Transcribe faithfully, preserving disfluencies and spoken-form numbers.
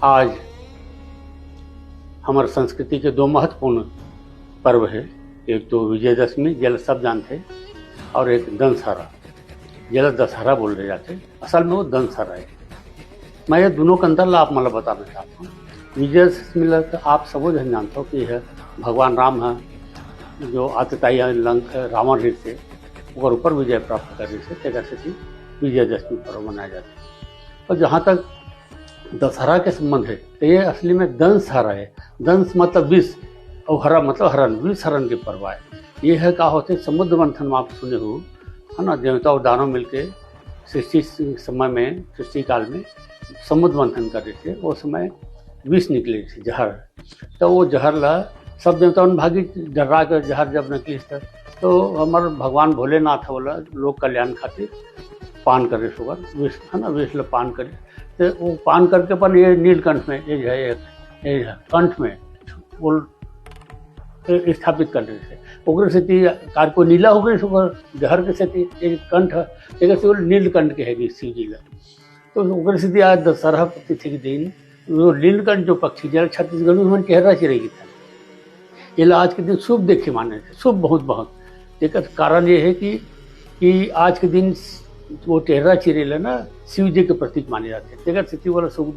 आज हमर संस्कृति के दो महत्वपूर्ण पर्व हे, एक तो विजयदशमी, जेला सब जानथे, और एक दंशहरा, जेला दशहरा बोले जाथे, असल में वो दंशहरा हे। मैं ये दोनों के अंतर ला आप मन ला बताना चाहता हूँ। विजयदशमी ला तो आप सबो झन जानथो कि यह भगवान राम ह जो आतताई लंक रावण रहिस हे, ओकर ऊपर विजय प्राप्त करे रहिस हे, तेकर सेती विजयदशमी पर्व मनाए जाथे। और जहाँ तक दशहरा के संबंध हे, तो ये असली में दंशहरा हे। दंश मतलब विष, और हरा मतलब हरण, विष हरण के पर्व हे। ये ह का होथे, समुद्र मंथन में आप सुने हो, है ना, देवता और दानव मिलके सृष्टि समय में, सृष्टि काल में समुद्र मंथन करे थे, वो समय विष निकले थे, जहर। तो वो जहर ला सब देवता मन भागी, डर्रा के जहर जब निकलिस त, तो हमर भगवान भोलेनाथ ह ओला लोक कल्याण खातिर पान करे सुगर, विष, है ना, विष ला पान करे। तो वो पान करके अपन ये नीलकंठ में, ये है, ये, ये है, कंठ में वो स्थापित कर देते थे। ओकरे सेती कार को नीला हो गई सुगर, जहर के सेती ये कंठ, तेकर से वो नीलकंठ के है शिव जी ला। तो ओकरे सेती आज दशहरा तिथि के दिन वो नीलकंठ जो पक्षी, जेला छत्तीसगढ़ में हमन टेहरा चिरई कहिथन, एला आज के दिन शुभ देखे माने थे, शुभ बहुत बहुत। एकर कारण ये है कि, कि आज के दिन वो टेहरा चिरई ला ना शिव जी के प्रतीक माने जाथे, तेकर सेती वाला शुभ